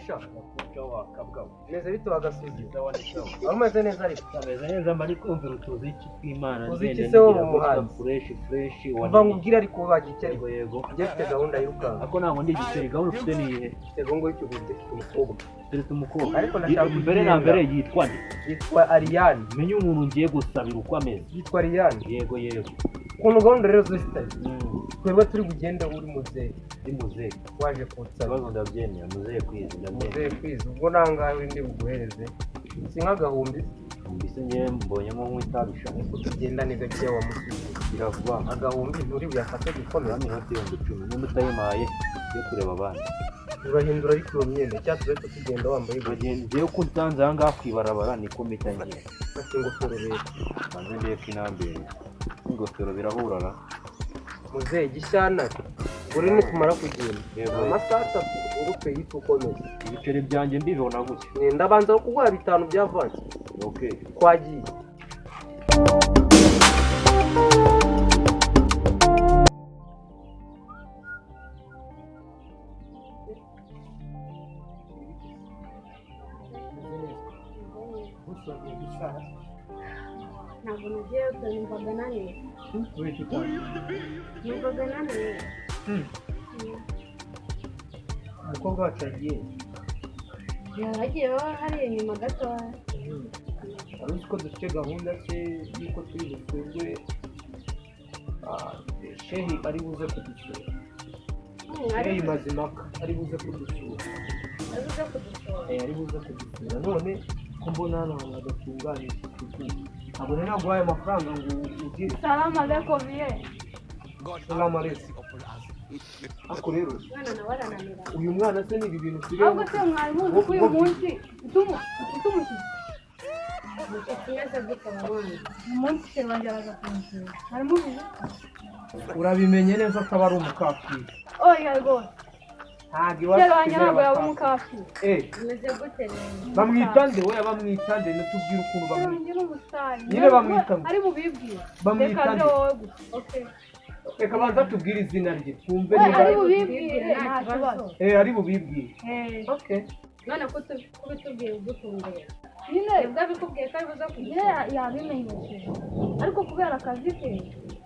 Sha. Wakabwa. Meze bite wagasuzi? Sawa, ni sawa. Aho umeze neza ariko? Ameze neza, mba ari kumvira utuziki tw'Imana. Uziki ngenda se wowe ngira gutya. umuhanzi? Fresh fresh. Umva nkubwire, ariko wabaye iki ariko? Yego, yego. Njye mfite gahunda yirukanka. Ako ntabwo ndi igiceri. Gahunda ufite ni iyihe? Mfite gahunda y'ikiguzi, mfite umukobwa. Keretse umukobwa. Ariko ndashaka Mbere na kugenda. mbere yitwa nde? Yitwa Ariane. Menye umuntu ngiye gusabira uko ameze. Yitwa Ariane. Yego. Ukuntu gahunda rero zifitanye, twebwe turi bugende uri muzehe. Ndi muzehe. Waje kunsaba. Ikibazo ndabyemera, muzehe kwizi ndabyemera. Muzehe kwiza, ubwo nangahe ndi buguhereze? Si nk'agahumbi? Mbese njyewe mbonyemo nk'itabisha. Tugenda ni gakeya wa musuzi. Gira vuba. Agahumbi nturi buyafate gikomeye. Urabona inoti 10,000, nimba utayimpaye yo kureba abandi. Urahindura ariko iyo myenda, cyangwa tugahita tugenda wambaye gutya? Uragenda, njyewe uko unsanze aha ngaha ku ibarabara niko mpita ngira. Fata ingofero rero. Banze ndebe ko inambere ingofero birahurara. Muzehe gishyana, ubwo rero nitumara kugenda, amasaha 3 ngufe yitwa ukomeye. Ibiceri byanjye mbibona gutya. Ndabanza kuguha 5 by'avansi. Okay. Twagiye. Ntabwo nagiye, numvaga naniwe, numvaga naniwe. Umukobwa wacu yagiye? Yaragiye hariya inyuma gatoya. Wari uzi ko dufite gahunda se y'uko turi busurwe, shehi ari buze kudusura? Shehi Mazimaka ari buze kudusura. Aruze kudusura? Eh, ari buze kudusura. None ko mbona hano hantu hadatunganyije isuku, ntabwo nari naguhaye amafaranga ngo ugire. Salamu alaikum ye. Salamu alaikum. Ariko rero Umwana nawe arananira. uyu mwana se ni ibi bintu usigaye Ahubwo se mwari muzi ko uyu munsi ufite umushyitsi? Umushyitsi umeze gute wa mwana? Uyu munsi se wanjye araza kunsura. Mwari mubizi? Urabimenye neza ko aba ari umukafiri? Oya rwose. Ntabwo Se iwacu wanjye twemera ntabwo yaba abakafiri. umukafiri. Eh, Umeze gute rero? Bamwita nde? Oya, bamwita nde? Natubwire ukuntu Se bamwita. wanjye ni umusitari. Nyine bamwita ngo? Ari bubibwire. Bamwita Reka nde? nze wowe gusa. Okay. Reka banza tubwire izina rye twumve We niba ari bubibwire, nta kibazo. Eh, ari bubibwire. Eh, Okay. None ko kubitubwiye ugutunguye? Nyine Nibwo abikubwiye ko ari buze nyine kudusura? Yabimenyesheje ariko kubera akazi ke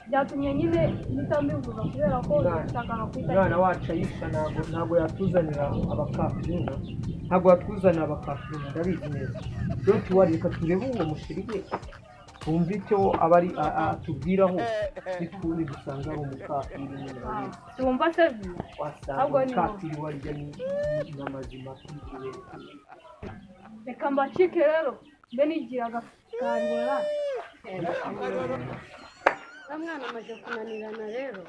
byatumye nyine mpita mbivuga kubera ko yashakaga kwita. Umwana wacu Ayisha ntabwo yatuzanira abakafiri, ntabwo yatuzanira abakafiri, ndabizi neza. Don't worry, reka turebe uwo musheri we, twumve icyo aba ari atubwiraho. Nitundi dusanga ari umukafiri nyine urabizi. Siwumva se vi? Wasanga Ahubwo ni wowe. umukafiri warya n'amazima. Reka mbacike rero, mbe nigira agakangura. Wa mwana amaze kunanirana rero.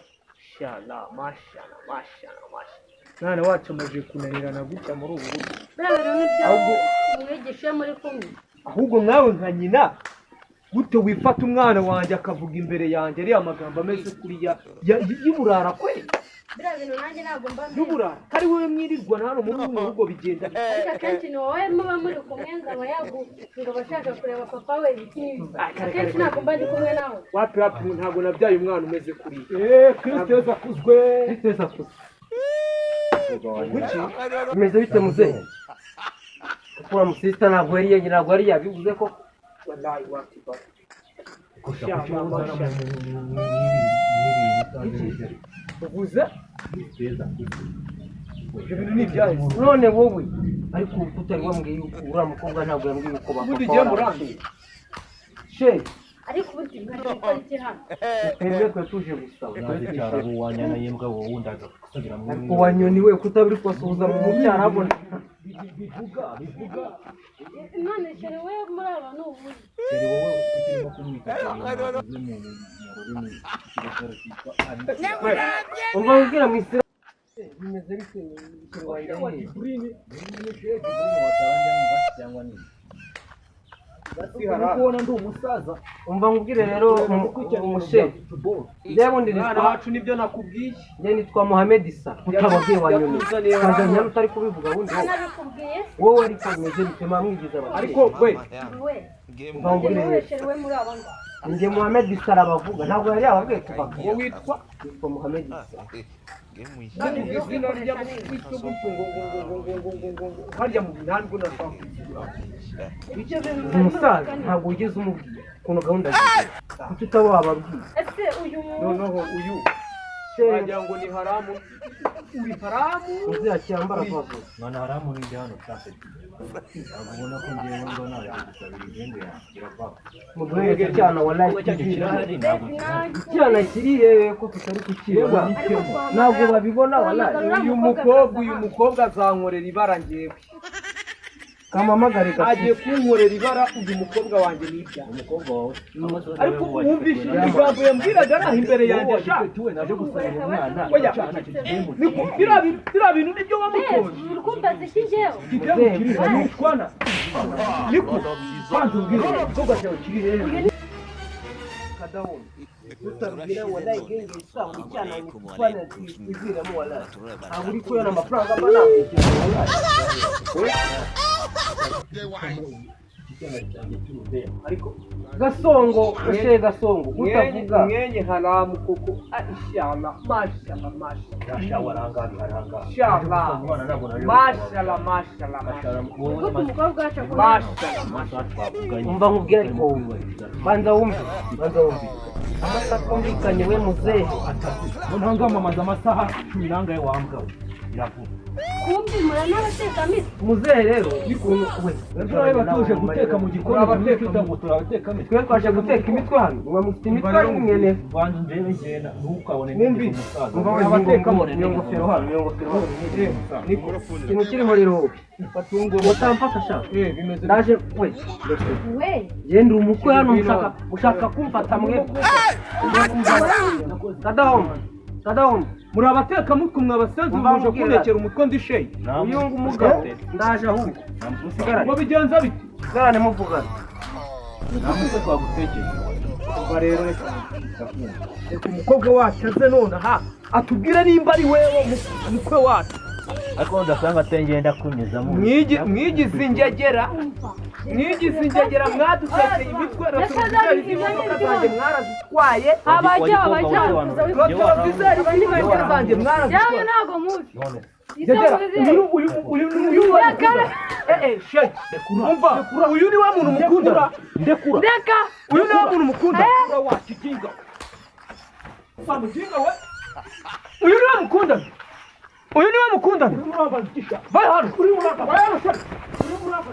Mashallah, mashallah, mashallah, mashallah. Umwana wacu amaze kunanirana gutya muri ubu buryo? Buriya bintu ni byo Ahubwo umwigisha iyo muri kumwe. Ahubwo nkawe nka nyina, gute wifata umwana wanjye akavuga imbere yanjye ariya magambo ameze kuriya y'uburara kweli? Biriya bintu nanjye ntabwo mba mbizi. Y'uburara kari wowe mwirirwa hano muri runo rugo bigenda bite? Ariko akenshi ni wowe muba muri kumwe, ngo aba yagu ngo aba ashaka kureba papa we ibiki n'ibi. Ah, kare, kare, Akenshi ntabwo mba ndi kumwe nawe. Wapi, wapi, ntabwo nabyaye umwana umeze kuriya. Eh, Kristo Yesu akuzwe. Kristo Yesu akuzwe. Kuki bimeze bite muzehe? Kuko uriya musisita ntabwo yari yabivuze ko wallahi wapi ba. Uzana Uvuze ibyo bintu ni ibyahise none wowe, ariko ubu utari wambwiye yuko uriya mukobwa ntabwo yambwiye uko Ubundi bapapa ugiye murambi. She. Ariko ubundi mwaje gukora iki hano? Twebwe twe tuje gusaba. Naze cyarabu wanyana y'imbwa wowe wundi aza gusubira mu Ariko wanyoni we, kutabiri kubasuhuza mu cyarabona. Bivuga, bivuga. None chéri we muri aba ni ubuhe? Chéri wowe ukirimo kumwita cyane uzi mu rurimi rw'ikirokore cyitwa ari Umva wibwira mu Isiramu bimeze bite chéri wanjye hehe? Cyangwa ni kubona ndi umusaza. Umva nkubwire rero umushe, njyewe bundi Mwana nitwa wacu nibyo nakubwiye. Njye nitwa Mohamed Issa. Utababwiye wanyoni Yakuzaniye kazanye hano utari kubivuga wundi wowe. Nabikubwiye. Wowe ariko bimeze bite? Mwamwigiza abakire. Ariko we We. Umva Wowe chéri we muri aba ngaba. Njye Muhammad Salah bavuga, ntabwo yari yababwiye kuva kare. Wowe witwa? Yitwa Muhammad Salah. Ndavuga izina ry'abakristo gutyo, ngo ngo ngo ngo ngo ngo ngo ngo harya mu ntabwo nashaka. Ibyo bintu Umusaza ntabwo wigeze umubwira ukuntu gahunda zimeze, kuki utaba wababwiye? Ese uyu muntu Noneho uyu wagira ngo ni haramu, uri haramu. Uzacyambara vuba. Mwana, haramu ni hano classe. Ntabwo ubona ko ngewe mba naje gusabira igende yanjye irava. Muduhereze icyana, wallahi. Cyacu kirahari, ntabwo gihari. Icyana kiri hehe ko tutari kukibona? Ntabwo babibona, wallahi. Uyu mukobwa azankorera ibara ngewe. Kamamagare. Agiye Gasuku. Kunkorera ibara uyu mukobwa wanjye nibya. Umukobwa wawe? Ariko wumvise ibigambo yambwiraga ari aho imbere yanjye sha. We naje gusabira umwana. Oya. Niko biriya bintu nibyo wamutoje. Uri kumbaza iki njyewe? Igitego kiri hehe nitwana? Niko banza umbwire, igikorwa cyawe kiri hehe? Kadahombe utabwira, wallahi genge isanga icyana nitwana iziramo, wallahi ntabwo uri kubona amafaranga mba nakwishyura, wallahi. Ariko Gasongo ushe, Gasongo utavuga. Mwenye haramu koko, inshallah, mashallah, mashallah. Mashallah. Inshallah, mashallah, mashallah, mashallah. Kuko umukobwa wacu akunda. Mashallah, mashallah. Umva nkubwire, ariko wowe banza wumve, banza wumve amasaha twumvikanye, we muzehe. Noneho ngamamaza amasaha 14 wambwa we iravuga. Kumbi muran'abatekamitwe. Muzehe rero ukuntu we Turabe batuje guteka mu gikoni. Turabateka. Twita ngo turabateka imitwe. Twe twaje guteka imitwe hano, mwe mufite imitwe ari mwene. Banza ndebe ngenda ntukabone. Mwumvi. Umusaza. Umva we, niyo ngofero hano, niyo ngofero hano. Ikintu kiriho rero, wowe utamfata sha. Eh, bimeze Ndaje we. We. Genda umukwe hano, mushaka kumfata mwe. Kadahomba, Kadahomba. Muri abatekamutwe mwabasenze. Umva Muje nkubwire. kuntekera umutwe ndisheyi. Uyu ngo umugabo ndaje, ahubwo musigarane. Ngo bigenza bite? Musigarane muvugana. Nta mutwe twagutekeye. Umva rero, reka umukobwa wacu aze nonaha atubwire nimba ari wewe mukwe wacu. Ariko ndasanga atengenda kunyuzamo. Mwigize ingegera, mwigize ingegera, mwadutekeye imitwe. Rétroviseur z'imodoka zanjye mwarazitwaye. Abajya abajya. Rétroviseur z'imodoka zanjye Yewe, mwarazitwaye. ntabwo muzi. None Ngegera, uyu uyu uyu uyu eh she, umva, uyu ni we muntu mukunda. Ndekura. Reka. Uyu ni we muntu mukunda wa kiginga wa mujinga we. Uyu ni we mukunda, uyu ni we mukunda. Vai hano, vai hano, she. Uri muramba.